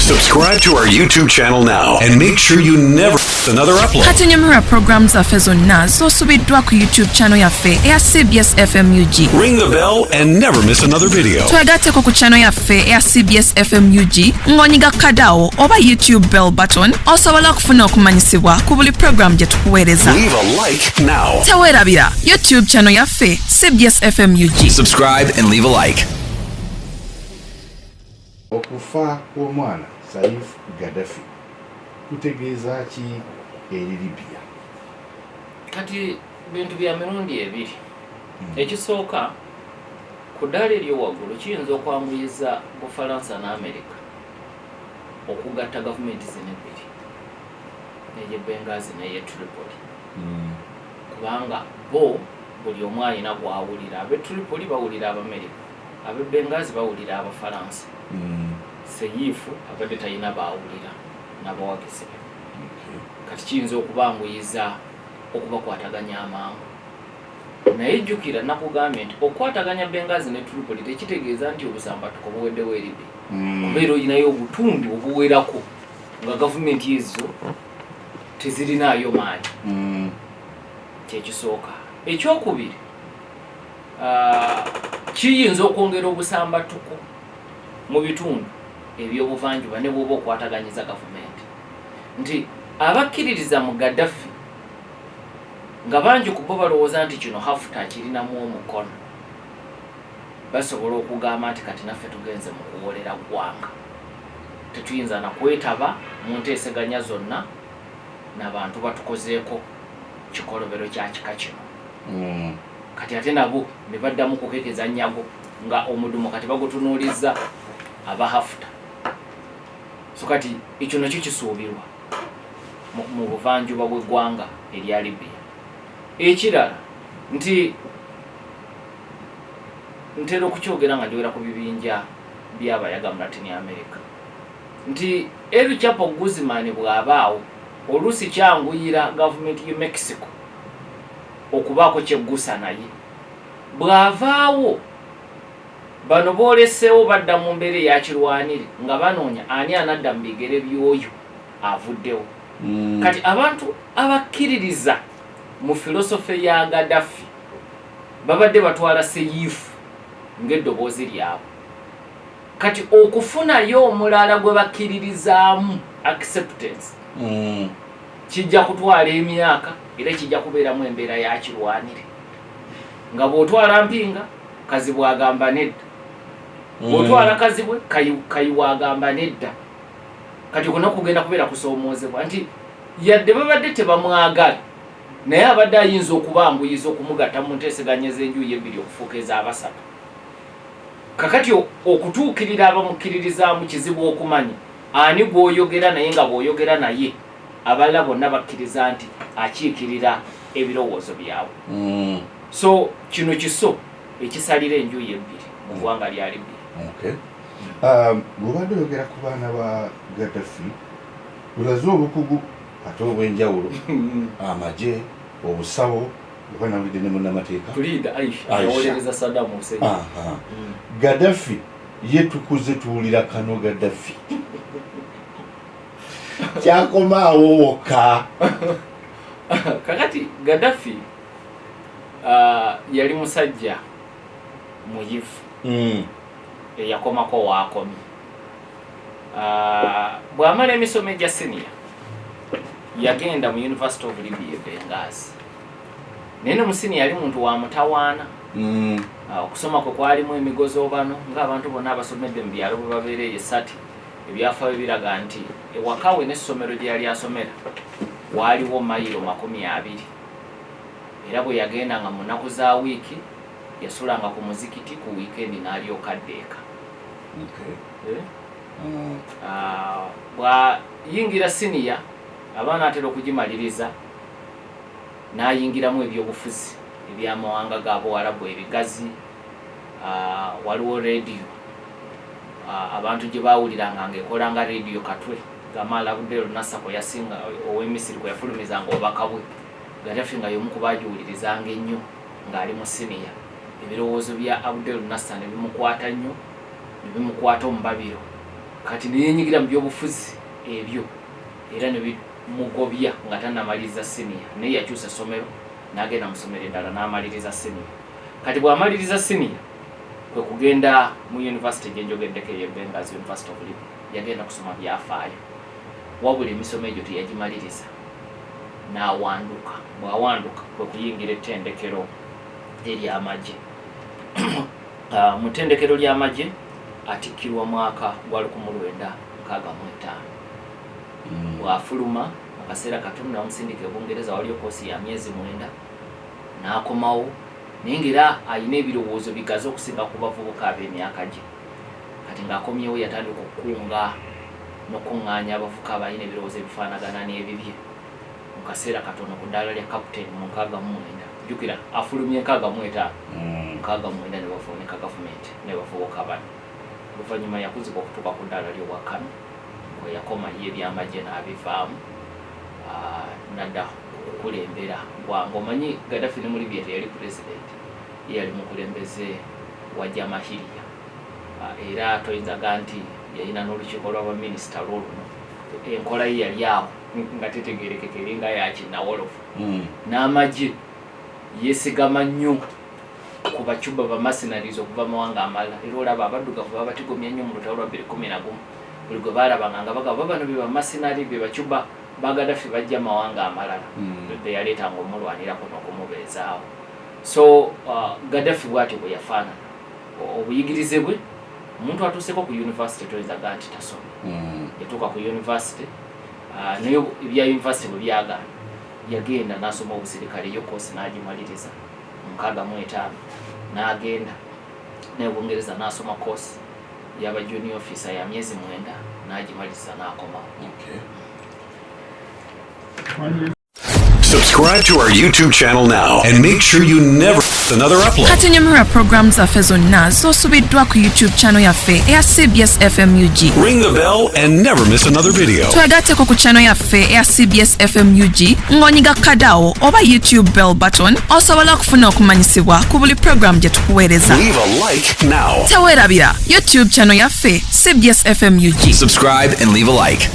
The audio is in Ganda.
Subscribe to our YouTube channel now and make sure you never miss another upload. Kati nyumirwa programu zaffe zonna z'osubiddwa ku YouTube channel yaffe eya CBS FMUG. Ring the bell and never miss another video. Twegatteko ku channel yaffe eya CBS FMUG ng'onyiga kadawo oba YouTube bell button osobola okufuna okumanyisibwa ku buli programu gye tukuweereza. Leave a like now. Teweerabira YouTube channel yaffe CBS FMUG. Subscribe and leave a like. Okufa kw'omwana Saif Gaddafi kutegeeza ki eri Libya? Kati bintu bya mirundi ebiri. Ekisooka, ku ddaala eryowaggulu kiyinza okwanguyiza Bufalansa ne Amerika okugatta gavumenti zino ebbiri, eye Bengazi neye Tripoli, kubanga bo buli omu alina gwawulira. Abe Tripoli bawulira Abamerika, abe Bengazi bawulira Abafalansa. Seyifu abadde talina baawulira n'abawagizi be. Kati kiyinza okubanguyiza okubakwataganya amangu. Naye jjukira nakugambye nti okukwataganya Bengazi ne Tripoli tekitegeeza nti obusambatuko buweddewo eribi, kubeera olinayo obutundu obuwerako nga gavumenti ezo tezirinaayo maanyi. Kyekisooka. Ekyokubiri, kiyinza okwongera obusambatuko mu bitundu ebyobuvanjuba ne bwoba okwataganyiza gavumenti, nti abakkiririza mu Gaddafi nga bangi ku bo balowooza nti kino Hafta akirinamu omukono, basobola okugamba nti kati naffe tugenze mu kuwolera ggwanga, tetuyinza nakwetaba mu nteeseganya zonna nabantu batukozeeko kikolobero kya kika kino. Kati ate nabo ne baddamu kukekeza nnyago nga omudumu kati bagutunuulizza aba Hafta. So kati ekyo nakyo kisuubirwa mu buvanjuba bw'eggwanga erya Libya. Ekirala nti ntera okukyogera nga njogera ku bibinja by'abayaga mu Latin America nti El Chapo Guzman bw'abaawo, oluusi kyanguyira gavumenti y'e Mexico okubaako kyeggusa, naye bw'avaawo bano booleseewo badda mu mbeera eyakirwanire nga banoonya ani anadda mu bigere by'oyo avuddewo. Kati abantu abakkiririza mu filosofe ya Gaddafi babadde batwala Seyifu ng'eddoboozi lyabwe. Kati okufunayo omulala gwe bakkiririzaamu, acceptance, kijja kutwala emyaka era kijja kubeeramu embeera ya kirwanire, nga bw'otwala Mpinga, Kazibwe agamba nedda, bw'otwala Kazibwe, Kayiwa agamba nedda. Kati okwo nakugenda kubeera kusoomoozebwa nti yadde babadde tebamwagala, naye abadde ayinza okubanguyiza okumugatta mu nteeseganya ez'enjuyi ebbiri okufuuka ez'abasatu. Kakati okutuukirira abamukkiririzaamu kizibu okumanya ani gw'oyogera naye nga bw'oyogera naye abalala bonna bakkiriza nti akiikirira ebirowoozo byabwe. So kino kiso ekisalira enjuyi ebbiri mu ggwanga lya Libya. Bw'obadde oyogera ku baana ba Gaddafi, olaze obukugu ate obw'enjawulo, amagye, obusawo, oba nawulidde ne munnamateeka Puliida Aisha Aisha. Yawolereza Saddam Hussein. Gaddafi ye tukuze tuwulira kano Gaddafi kyakomaawo wokka. Kakati Gaddafi yali musajja muyivu eyakomako waakomye. Bw'amala emisomo egya siniya yagenda mu University of Libya e Benghazi, naye ne mu siniya yali muntu wa mutawaana. Okusoma kwe kwalimu emigozoobano ng'abantu bonna abasomedde mu byalo bwe babeera eyo esati. Ebyafaayo biraga nti ewaka we n'essomero gye yali asomera waaliwo mayiro 20, era bwe yagendanga mu nnaku za wiiki yasulanga ku muzikiti, ku wiikendi n'alyoka adda eka. Eh? Bw'ayingira siniya abaana atera okugimaliriza n'ayingiramu ebyobufuzi eby'amawanga ga Buwarabu ebigazi. Waliwo rediyo abantu gye baawuliranga ng'ekola nga rediyo Katwe, Gamal Abdel Nasser kwe yasinga ow'e Misiri kwe yafulumizanga obubaka bwe. Gaddafi nga y'omu ku baagiwulirizanga ennyo ng'ali mu siniya. Ebirowoozo bya Abdel Nasser ne bimukwata nnyo, ne bimukwata omubabiro. Kati neyenyigira mu byobufuzi ebyo era ne bimugobya nga tannamaliriza siniya, naye yakyusa essomero n'agenda mu ssomero eddala n'amaliriza siniya. Kati bw'amaliriza siniya kwe kugenda mu yunivasite gye njogeddeko ey'e Benghazi, University of Libya. Yagenda kusoma byafaayo, wabula emisomo egyo teyagimaliriza n'awanduka. Bw'awanduka kwe kuyingira ettendekero ery'amagye. Mu ttendekero ly'amagye atikkirwa mwaka gwa 1965. Bw'afuluma mu kaseera katono namusindika e Bungereza, waliyo koosi ya myezi 9, n'akomawo naye ng'era alina ebirowoozo bigazi okusinga ku bavubuka ab'emyaka gye. Kati ng'akomyewo yatandika okukunga n'okukuŋŋaanya abavubuka abalina ebirowoozo ebifaanagana n'ebibye. Mu kaseera katono ku ddaala lya captain mu 69, jjukira afulumye 65, 69 ne bafuunika gavumenti ne bafuuka bano. Oluvannyuma yakuzibwa okutuuka ku ddaala ly'obwa Colonel kwe yakoma ye ebyamagye n'abivaamu, nadda kukulembera ggwanga. Omanyi Gaddafi ne mu Libya teyali president, ye yali mukulembeze wa Jamahiriya, era toyinza ga nti yalina n'olukiiko lw'abaminisita lwoluno. Enkola ye yali awo nga tetegerekeka, eringa ya kinnawolovu. N'amagye yeesigama nnyo ku Bacuba ba mercenaries okuva mu mawanga amalala, era olaba abaddugavu babatigomya nnyo mu lutalo lwa 2011. Buli gwe baalabanga nga bagamba bano be ba mercenary, be Bacuba ba Gaddafi bajja mawanga amalala be yaleetanga omulwanirako n'okumubeezaawo. So Gaddafi bw'atyo bwe yafaanana. Obuyigirize bwe, omuntu atuuseko ku university toyinza ga nti tasoma. Yatuuka ku university, naye ebya university bwe byagaana yagenda n'asoma obusirikale, yo koosi n'agimaliriza 65, n'agenda naye Bungereza n'asoma koosi yaba junior officer ya myezi 9 n'agimaliriza n'akomawo. Okay. Subscribe to our YouTube channel now and make sure you never miss another upload. Kati nyumirwa programu zaffe zonna z'osubiddwa ku YouTube channel yaffe eya CBS FMUG. Ring the bell and never miss another video. Twegatteko ku channel yaffe eya CBS FMUG ng'onyiga kadawo oba YouTube bell button osobola okufuna okumanyisibwa ku buli programu gye tukuweereza. Leave a like now. Teweerabira YouTube channel yaffe CBS FMUG. Subscribe and leave a like.